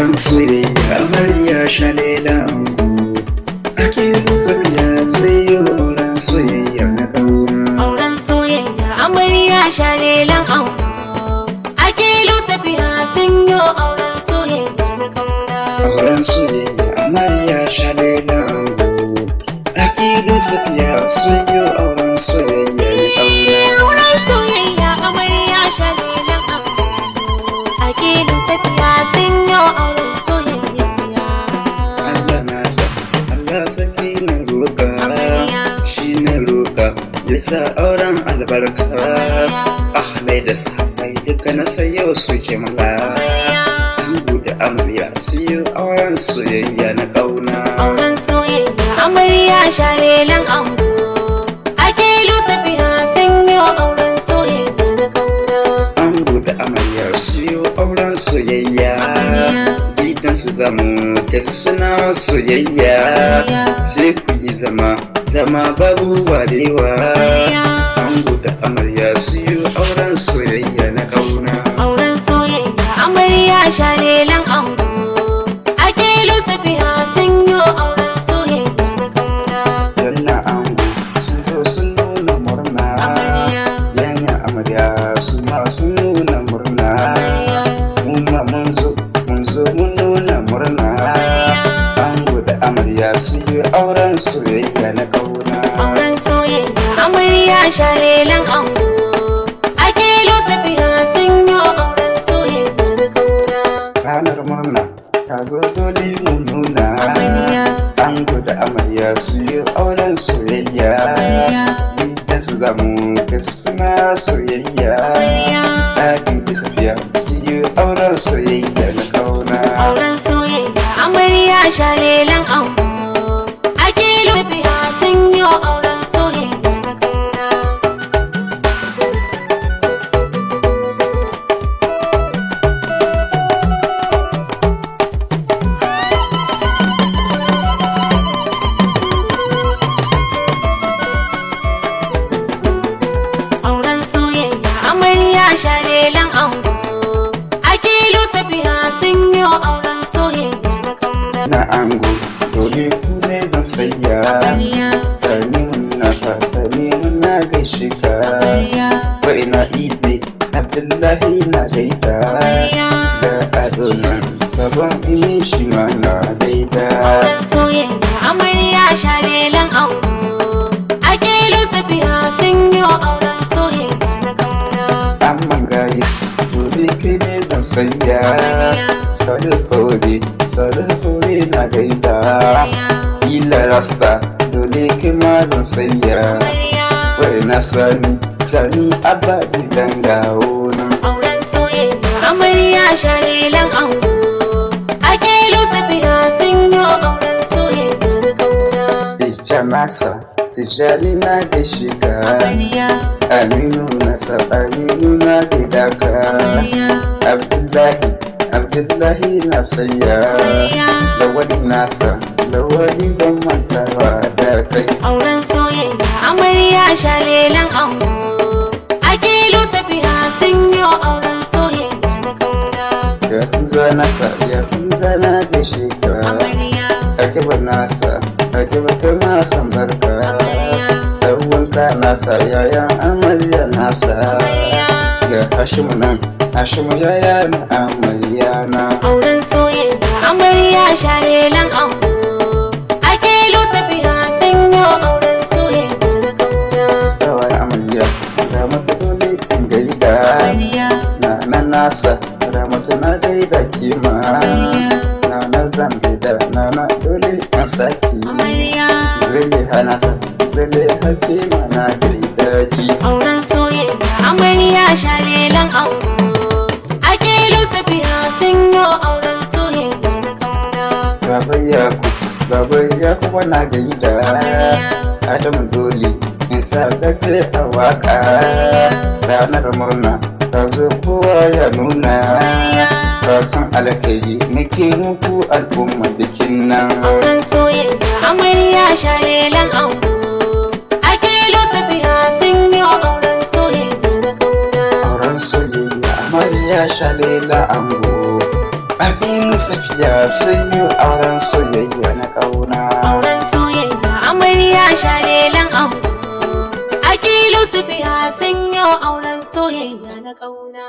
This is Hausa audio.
Auren soyayya amarya shalela ango. Akilu Safiya sun yi auren soyayya na ƙauna. Auren soyayya amarya shalelan ango. Akilu Safiya sun yi auren soyayya na kauna. Auren soyayya amarya shalela ango. Akilu Safiya sun yi auren soyayya na ƙauna. Auren soyayya amarya shalelan ango. Akilu Safiya sun yi auren soyayya. Allah nasa, Allah sarki na roƙa, Amarya. shi na roƙa, ya sa auren albarka. Amarya. Ahlai da sahabbai duka na sayo su ce mala. Amarya. Ango da amarya su yi auren soyayya na ƙauna. Auren soyayya amarya shalelan ango. Akilu Safiya sun yi auren soyayya na kauna. Ango da amarya su yi auren soyayya. Amarya. Gidan su zamu kai su suna soyayya. Amarya. Sai ku yi zama, zama babu warewa. Amarya. Ango da amarya su yi auren soyayya na ƙauna. Auren soyayya amarya shalelan ango. Akilu Safiya sun yi auren soyayya na kauna. Yana ango sun zo sun nuna murna. Amarya. Yana amarya su ma sun nuna murna. Amarya. Mu ma mun zo mun zo mun nuna murna. Amarya. Ango da amarya su yi auren soyayya na ƙauna. Auren soyayya amarya shalelan ango. Akilu Safiya sun yi auren soyayya na kauna. Ranar murna ta zo dole mu nuna. Amarya. Ango da amarya su yi auren soyayya. Amarya. Gidan su zamu kai su suna soyayya. Amarya. Ɗakin da Safiya su yi auren soyayya na ƙauna. Auren soyayya amarya shalelan ango. Akilu Safiya sun yi auren soyayya na kauna. Auren soyayya amarya shalelan ango. Akilu Safiya sun yi auren soyayya na kauna. Na ango dole ku ne zan sayya. Amarya, Tani na sa tani na gaishe ka. amarya, Wa ina ibe Abdullahi na gaida. amarya. Da Adona baban imi shi ma na gaida. Auren soyayya amarya shalelan ango. Akilu Safiya sun yi auren soyayya na kauna. Amman gayis dole kai ne zan sayya. Amarya. Sadu faure sadu faure na gaida. Amarya, Ila rasta dole kai ma zan sayya. amarya. Wai na sani sani abba gidan gawo nan. Auren soyayya amarya shalelan ango. Akilu Safiya sun yi auren soyayya na kauna. Ija nasa Tijjani na gaishe ka. Amarya, Aminu nasa Aminu na gaida ka. amarya, Abdullahi Abdullahi na sayya. amarya. Lawali nasa Lawali ban mantawa da kai. Auren soyayya amarya shalelan ango. Akilu Safiya sun yi auren soyayya na kauna. Yahuza nasa Yahuza na gaishe ka. Amarya, Akiba nasa Akiba kai ma san barka. amarya, Ɗan'uwanka nasa yayan amarya nasa. amarya. Ga Hashimu nan Hashimu yaya na amarya na. Auren soyayya amarya shalelan ango. Akilu Safiya sun yi auren soyayya na kauna. Kawai amarya Ramatu dole in gaida. Amarya, Nana nasa Ramatu na gaida kima. amarya, Nana zan gaida nana dole in saki. amarya. Zuliha nasa Zuliha kima na gaida ki. Auren soyayya amarya shalelan ango. Akilu Safiya sun yi auren soyayya na kauna. Baba Yaku Baba Yaku na gaida. Amarya, Adamu dole in sa da kai a waka. Ranar murna ta zo kowa ya nuna. amarya. Fatan alkhairi nake muku al'umma bikin nan. Auren soyayya amarya shalelan ango. Akilu Safiya sun yi auren soyayya na kauna. Auren soyayya amarya shalela ango. Aƙilu, Safiya sun yi auren soyayya na ƙauna. Auren soyayya, amarya shalelan ango. Akilu, Safiya sun yi auren soyayya na kauna.